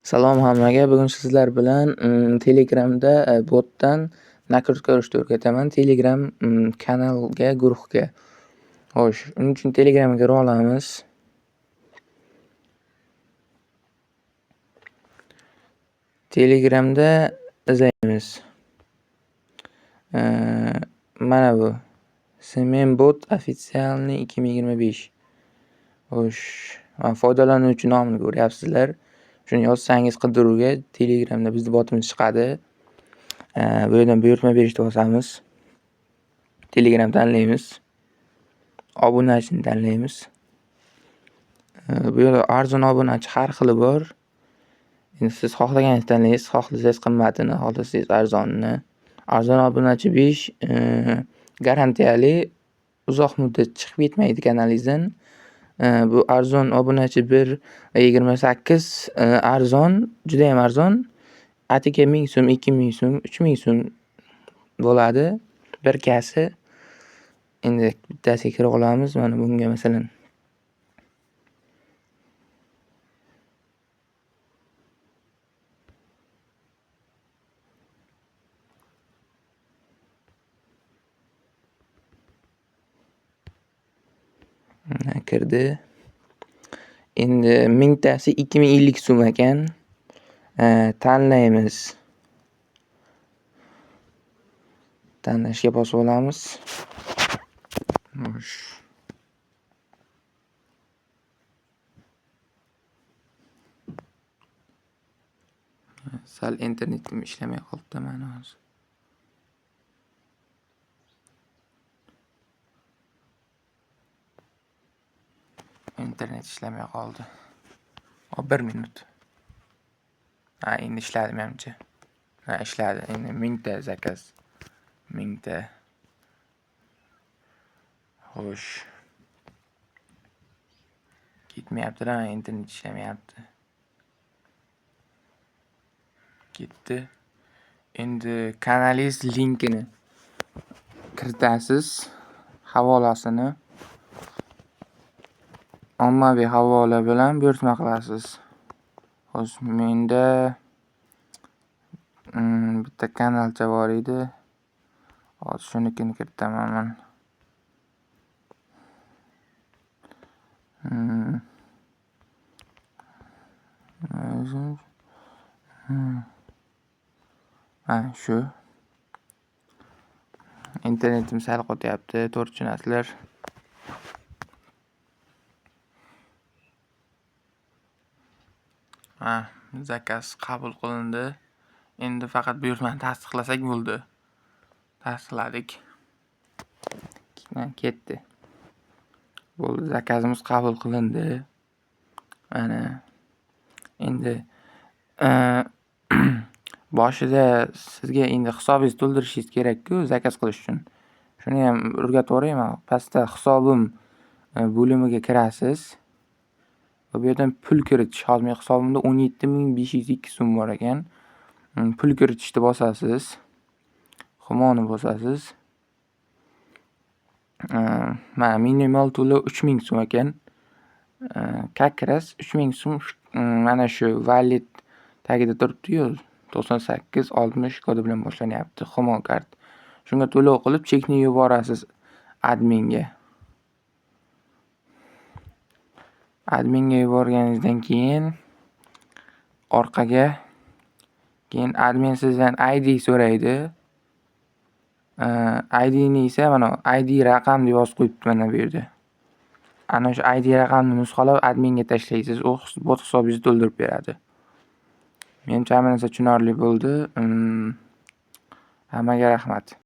Salom hammaga. Bugun sizlar bilan Telegramda botdan nakrutka urishni o'rgataman. Telegram kanalga, guruhga. Xo'sh, uning uchun Telegramga kira olamiz. Telegramda izlaymiz. Mana bu Smenbot официальный 2025. Xo'sh, foydalanuvchi nomini ko'ryapsizlar. Shuni yozsangiz qidiruvga Telegramda bizni botimiz chiqadi. Bu yerdan buyurtma berishni bosamiz. Telegram tanlaymiz. Obunachini tanlaymiz. Bu yerda arzon obunachi har xili bor. Endi siz xohlaganingizni tanlaysiz. Xohlasangiz qimmatini, xohlasangiz arzonini. Arzon obunachi 5 garantiyali, uzoq muddat chiqib ketmaydi kanalingizdan. Bu arzon obunachi 1 va 28 arzon, juda ham arzon. Atiga 1000 so'm, 2000 so'm, 3000 so'm bo'ladi bir kasi. Endi bittasiga kira olamiz. Mana bunga masalan. Mana kirdi. Endi mingtasi 2050 so'm ekan. Tanlaymiz. Tanlashga bosib olamiz. Xo'sh. Sal internetim ishlamay qolibdi mana hozir. Internet ishlamay qoldi. Hop, 1 minut. Ha, endi ishladi menimcha. Ha, ishladi. Endi 1000 ta zakaz. 1000 ta. Xo'sh. Ketmayapti-da, internet ishlamayapti. Ketdi. Endi kanalingiz linkini kiritasiz, havolasini. Ommaviy havola bilan buyurtma qilasiz. Xo'sh, menda bitta kanalcha bor edi. Hozir shunikini kiritaman man. Mana shu. Internetim sal qotyapti, to'g'ri tushunasizlar. Ha, zakaz qabul qilindi. Endi faqat buyurtmani tasdiqlasak bo'ldi. Tasdiqladik. Ketdi. Bo'ldi, zakazimiz qabul qilindi. Mana endi boshida sizga endi hisobingizni to'ldirishingiz kerak-ku zakaz qilish uchun. Shuni ham o'rgatib yuborayman. Pastda hisobim bo'limiga kirasiz. Va bu yerdan pul kiritish. Hozir mening hisobimda 17 502 so'm bor ekan. Pul kiritishni bosasiz. Humoni bosasiz. Mana minimal to'lov 3000 so'm ekan. Как раз 3000 so'm mana shu wallet tagida turibdi-yu, 98 60 kodi bilan boshlanyapti. Humo kart. Shunga to'lov qilib chekni yuborasiz adminga. Adminga yuborganingizdan keyin orqaga keyin admin sizdan ID so'raydi. IDni esa mana ID raqam deb yozib qo'yibdi mana bu yerda. Ana shu ID raqamni nusxalab adminga tashlaysiz. U bot hisobingizni to'ldirib beradi. Menimcha hamma narsa tushunarli bo'ldi. Hammaga rahmat.